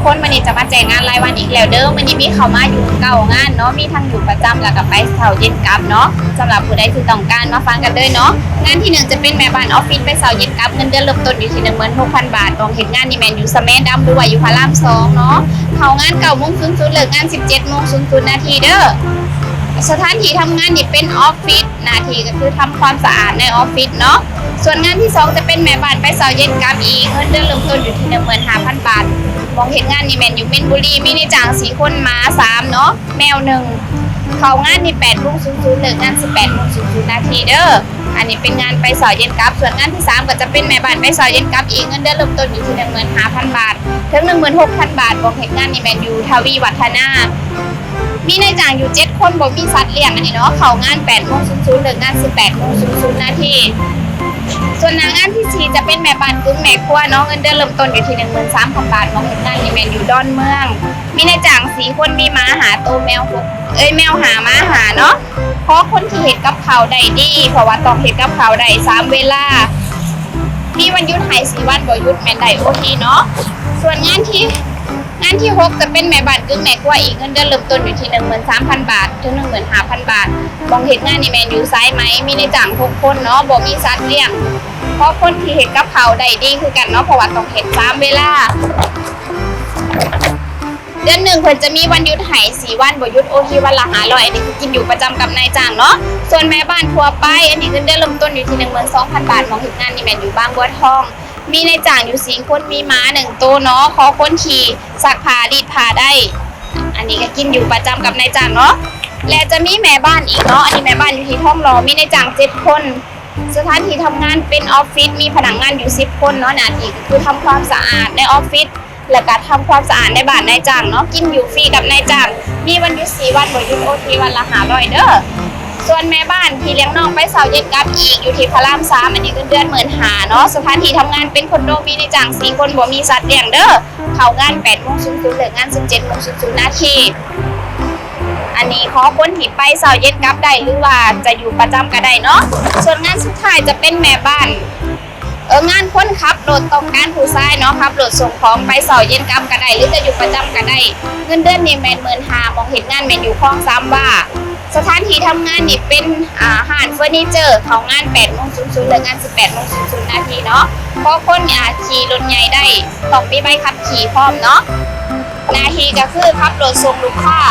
ຄົນ ມື້ນີ້ຈະມາແຈ້ງງານລາຍວັນອີກແລ້ວເດີ້. ມື້ນີ້ມີເຂົ້າມາຢູ່ເກົ້າງານເນາະ, ມີທັງຢູ່ປະຈຳ ແລ້ວກໍໄປເຊົ້າເຢັນກັບເນາະ. ສຳລັບຜູ້ໃດທີ່ຕ້ອງການ ມາຟັງກັນເລີຍເນາະ. ງານທີໜຶ່ງຈະເປັນແມ່ບ້ານອອບຟິດ ໄປເຊົ້າເຢັນກັບ, ເງິນເດືອນເລີ່ມຕົ້ນຢູ່ທີ່ໜຶ່ງໝື່ນຫົກພັນບາດ, ໝ່ອງເຮັດງານນີ້ແມ່ນຢູ່ສະແໝດຳ ຫຼືວ່າຢູ່ພະລາມສອງເນາະ. ເຂົ້າງານເກົ້າໂມງສູນສູນ ເລີກງານສິບເຈັດໂມງສູນສູນນາທີເດີ້. ສະຖານທີ່ທຳງານນີ້ເປັນອອບຟິດ, ໜ້າທີ່ກໍຄືທຳຄວາມສະອາດໃນອອບຟິດເນາະ. ສ່ວນງານທີສອງຈະເປັນແມ່ບ້ານໄປເຊົ້າເຢັນກັບອີກ, ເງິນເດືອນເລີ່ມຕົ້ນຢູ່ທີ່ໜຶ່ງໝື່ນຫ້າພັນບາດ, ໝ່ອງເຮັດງານນີ້ແມ່ນຢູ່ມີນບຸລີ, ມີນາຍຈ້າງສີ່ຄົນ, ໝາສາມເນາະ, ແມວໜຶ່ງ. ເຂົ້າງານນີ້ແປດໂມງສູນສູນ ເລີກງານສິບແປດໂມງສູນສູນນາທີເດີ້. ອັນນີ້ເປັນງານໄປເຊົ້າເຢັນກັບ. ສ່ວນງານທີສາມກໍຈະເປັນແມ່ບ້ານໄປເຊົ້າເຢັນກັບອີກ, ເງິນເດືອນເລີ່ມຕົ້ນຢູ່ທີ່ໜຶ່ງໝື່ນຫ້າພັນບາດ ເຖິງໜຶ່ງໝື່ນຫົກພັນບາດ, ໝ່ອງເຮັດງານນີ້ແມ່ນຢູ່ທະວີວັດທະນາ. ມີນາຍຈ້າງຢູ່ເຈັດຄົນ, ບໍ່ມີສັດລ້ຽງອັນນີ້ເນາະ. ເຂົ້າງານແປດໂມງສູນສູນ ເລີກງານສິບແປດໂມງສູນສູນນາທີ. ສ່ວນໜ້າງານທີສີ່ຈະເປັນແມ່ບ້ານກຶ່ງແມ່ຄົວເນາະ, ເງິນເດືອນເລີ່ມຕົ້ນຢູ່ທີ່ໜຶ່ງໝື່ນສາມພັນບາດ, ໝ່ອງເຮັດງານນີ້ແມ່ນຢູ່ດອນເມືອງ. ມີນາຍຈ້າງສີ່ຄົນ, ມີໝາຫ້າໂຕ, ແມວຫົກ ເອີຍ ແມວຫ້າ ໝາຫ້າເນາະ. ຂໍຄົນທີ່ເຮັດກັບເຂົ້າໄດ້ດີ, ເພາະວ່າຕ້ອງເຮັດກັບເຂົ້າໄດ້ສາມເວລາ. ມີວັນຢຸດໃຫ້ສີ່ວັນ, ບໍ່ຢຸດແມ່ນໄດ້ໂອທີເນາະ. ສ່ວນງານທີ່ ງານທີຫົກຈະເປັນແມ່ບ້ານກຶ່ງແມ່ຄົວອີກ, ເງິນເດືອນເລີ່ມຕົ້ນຢູ່ທີ່ໜຶ່ງໝື່ນສາມພັນບາດ ເຖິງໜຶ່ງໝື່ນຫ້າພັນບາດ, ໝ່ອງເຮັດງານນີ້ແມ່ນຢູ່ສາຍໄໝ, ມີນາຍຈ້າງຫົກຄົນເນາະ, ບໍ່ມີສັດລ້ຽງ. ຂໍຄົນທີ່ເຮັດກັບເຂົ້າໄດ້ດີຄືກັນເນາະ, ເພາະວ່າຕ້ອງເຮັດສາມເວລາ. ເດືອນໜຶ່ງເພິ່ນຈະມີວັນຢຸດໃຫ້ສີ່ວັນ, ບໍ່ຢຸດໂອທີວັນລະຫ້າຮ້ອຍ, ອັນນີ້ຄືກິນຢູ່ປະຈຳກັບນາຍຈ້າງເນາະ. ສ່ວນແມ່ບ້ານທົ່ວໄປ, ອັນນີ້ເງິນເດືອນເລີ່ມຕົ້ນຢູ່ທີ່ໜຶ່ງໝື່ນສອງພັນບາດ, ໝ່ອງເຮັດງານນີ້ແມ່ນຢູ່ບາງບົວທອງ. ມີນາຍຈ້າງຢູ່ສີ່ຄົນ, ມີໝາໜຶ່ງໂຕເນາະ, ຂໍຄົນທີ່ຊັກຜ້າລີດຜ້າໄດ້, ອັນນີ້ກໍກິນຢູ່ປະຈຳກັບນາຍຈ້າງເນາະ. ແລະຈະມີແມ່ບ້ານອີກເນາະ, ອັນນີ້ແມ່ບ້ານຢູ່ທີ່ທອງຫຼໍ່, ມີນາຍຈ້າງເຈັດຄົນ. ສະຖານທີ່ທຳງານເປັນອອບຟິດ, ມີພະນັກງານຢູ່ສິບຄົນເນາະ, ໜ້າທີ່ກໍຄືທຳຄວາມສະອາດໃນອອບຟິດ ແລ້ວກໍທຳຄວາມສະອາດໃນບ້ານນາຍຈ້າງເນາະ, ກິນຢູ່ຟຣີກັບນາຍຈ້າງ, ມີວັນຢຸດສີ່ວັນ, ບໍ່ຢຸດໂອທີວັນລະຫ້າຮ້ອຍເດີ້. ສ່ວນແມ່ບ້ານທີ່ລ້ຽງນ້ອງໄປເຊົ້າເຢັນກັບອີກ ຢູ່ທີ່ພະລາມສາມ, ອັນນີ້ເງິນເດືອນໝື່ນຫ້າເນາະ. ສະຖານທີ່ທຳງານເປັນຄອນໂດ, ມີນາຍຈ້າງສີ່ຄົນ, ບໍ່ມີສັດລ້ຽງເດີ້. ເຂົ້າງານແປດໂມງສູນສູນ, ເລີກງານສິບເຈັດໂມງສູນສູນນາທີ. ອັນນີ້ຂໍຄົນທີ່ໄປເຊົ້າເຢັນກັບໄດ້ ຫຼືວ່າຈະຢູ່ປະຈຳກໍໄດ້ເນາະ. ສ່ວນງານສຸດທ້າຍຈະເປັນແມ່ບ້ານ ເອີ ງານຄົນຂັບລົດ, ຕ້ອງການຜູ້ຊາຍເນາະ, ຂັບລົດສົ່ງຂອງໄປເຊົ້າເຢັນກັບກໍໄດ້ ຫຼືຈະຢູ່ປະຈຳກໍໄດ້. ເງິນເດືອນນີ້ແມ່ນໝື່ນຫ້າ, ໝ່ອງເຮັດງານແມ່ນຢູ່ຄອງສາມວາ. ສະຖານທີ່ທຳງານນີ້ເປັນ ອາ ຮ້ານເຟີນີເຈີ. ເຂົ້າງານແປດໂມງສູນສູນ, ເລີກງານສິບແປດໂມງສູນສູນນາທີເນາະ. ຂໍຄົນ ອາ ຂີ່ລົດໃຫຍ່ໄດ້, ຕ້ອງມີໃບຂັບຂີ່ພ້ອມເນາະ. ໜ້າທີ່ກໍຄືຂັບລົດສົ່ງລູກຄ້າ.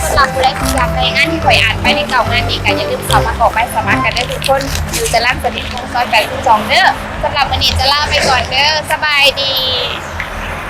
ສຳລັບຜູ້ໃດທີ່ຢາກໄດ້ງານທີ່ຂ້ອຍອ່ານໄປໃນເກົ້າງານນີ້ ກໍຢ່າລືມເຂົ້າມາກອກໃບສະໝັກກັນເດີ້ທຸກຄົນ, ຢູ່ຈະລັນສະນິດວົງ ຊອຍແປດສິບສອງເດີ້. ສຳລັບມື້ນີ້ຈະລາໄປກ່ອນເດີ້. ສະບາຍດີ.